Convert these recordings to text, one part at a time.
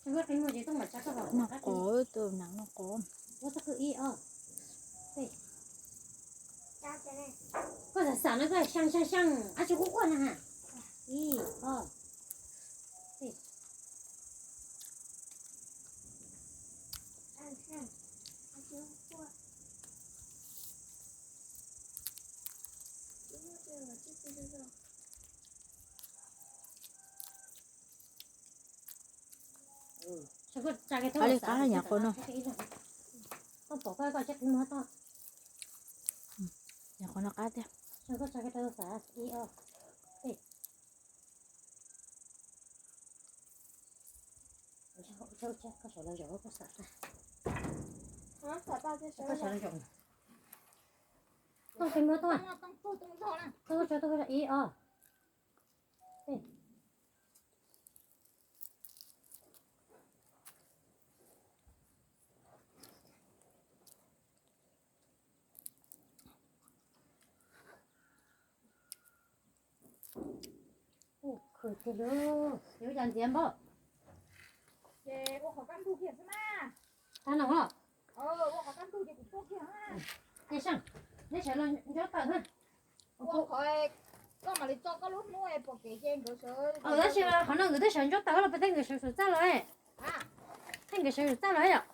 Noj qos, tus nas noj qos. Koj xav xav no koj xyaa xyaa xyaa, ab tsi quaj quaj na ha. Ib, ob, peb. Qab li qab yam qhuav no. Yam qhuav no qab tiag. Ib, ob. Khwv tiag lauj, yuav cas ntxiav npaum. Ces ua qhov kaj ntug kiag xwb na. Tag no os. Ua qhov kaj ntug ces kuv tuaj kiag na. Ces Seej, neb sawv los ntsuab tawm na. Ua qhov koj mam li tso koj lub hnub pom kev ces nkawd sawv. Tab sis qhov no nkawd twb sawv ntsuab tawm los peb thiaj nkawd sawv txaj los. Thiaj nkawd sawv txaj los yom.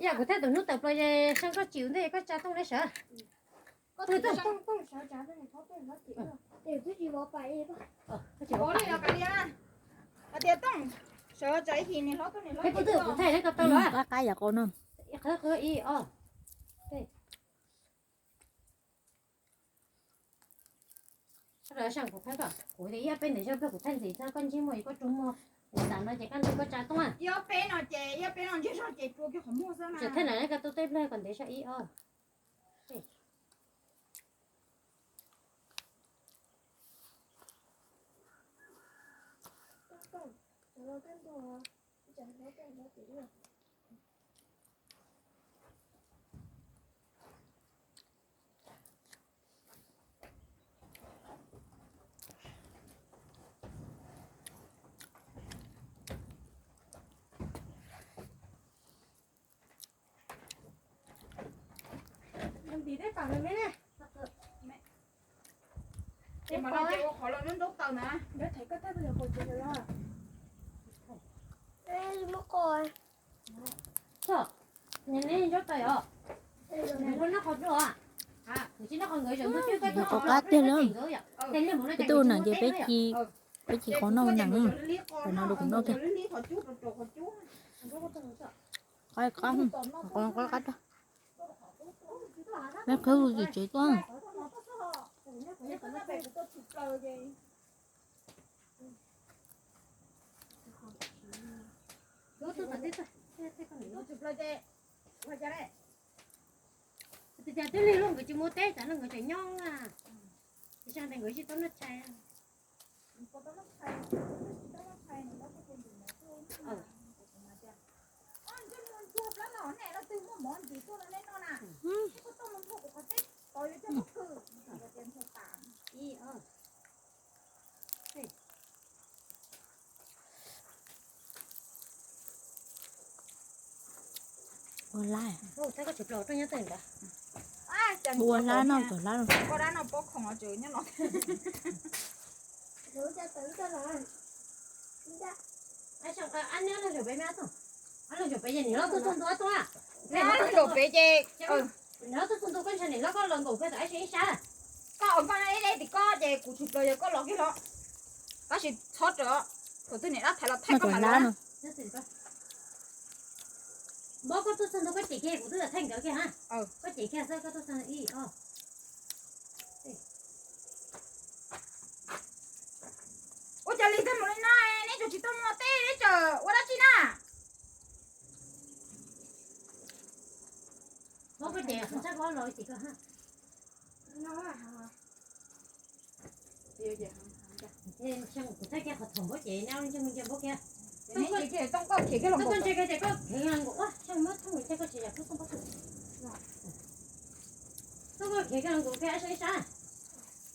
Yam kuv thiaj tus hnub tawm plaws ces Seej koj tsim ntej koj tsa tooj neb sawv. Qab qab yam qhuav no. Kuv tias ib peb ntev zog koj kuv thaij ntxiv txog koj ntsej muag koj tsuas muag, kuv xav no ces kaj ntug koj tsa tooj. Ib peb no ces ib peb no ntsej zog ces tsuas kiag qhov muag xwb na. Tseem thaij na koj tus tej nplej kom ntev zog ib ob. Ntim tej pam me me ne. Ces mas no ces ua qhov los nraub nraub taws na. Neb neb nraub taws os. Neb noj qhov dua. Kuv tsis noj qhov nkawd zaum ntuj cwb koj tuaj qhov qab tiag lawm. Peb tuaj ua neem ces peb ci, peb ci qhov noj ua neem. Tam no rau kuv noj kiag. Qab qab, qab qab. Neb qhwv mus tim tsev tuaj. Tus twg luag nkawd tsis muaj teb tas no nkawd tseem nyob na. Tab sis nkawd tsis tau noj tshais. Ua lab. Ua lab no, cov lab no. Peb ces koj ua npaj ib leb tim koj ces kuv tsis plaws yog koj los kiag los. Tab sis txhob rawm, thaum twg niam dab thaiv los thaij koj mam lawm. Npab koj tuaj txog ntua koj cem kiag kuv twb thaij nkawd kiag ha. Koj cem kiag xwb koj tuaj txog ib ob. Ua cas li tag mus li no, neb tseem tsis tau muaj teb, neb tseem ua dab tsi na? Koj cem, koj los tim koj ha. Kuv thaij kiag qhov thaum npab cem no, ntsej muag nce npab kiag. Koj ntsia kiag ces koj khev kiag los nkaum, ua, muab thooj ces koj tsis yam kub tooj pob kws. Koj khev kiag los nkaum kiag sab ib sab.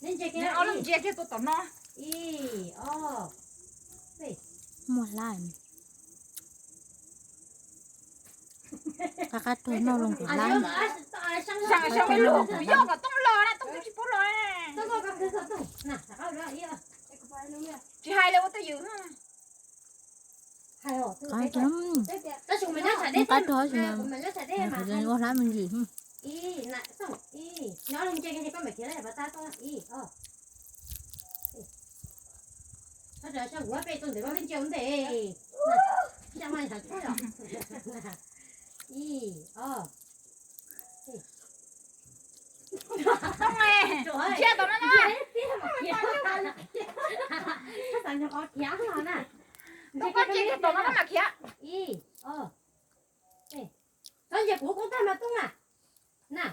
Neb ntsia kiag, ntsia kiag tus tom no. Ib ob peb. Muaj hlab. Qab qab tuag noj loo kuv hlab. Xyov ib lub kuv yog kom Tooj los na, Tooj twb tsis pub los. Tsis hais li ua twj ywm. Qab tuag, qab tuag tab sis mas kuv ua hlab me ntsis. Ntsia tom no na. Ntsia tom no na mas khiav. Txhob ntsia kuv, kuv tag mas Tooj na. Na.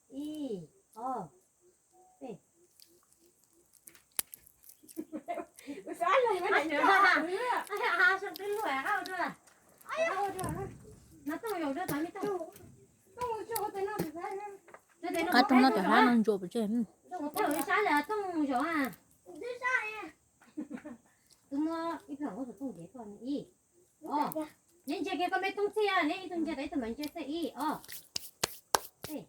Ib, ob, peb. Qab tuag noj cov hlab no ntsuas pov tseg. Sab lawm Tooj zaum. Tus muaj ib plam ua tus Tooj ntiav koj ib, ob. Neb ntsia kiag koj me Tooj txij, neb ib tug ntsia tau ib tug mas ntsia txij ib, ob, peb.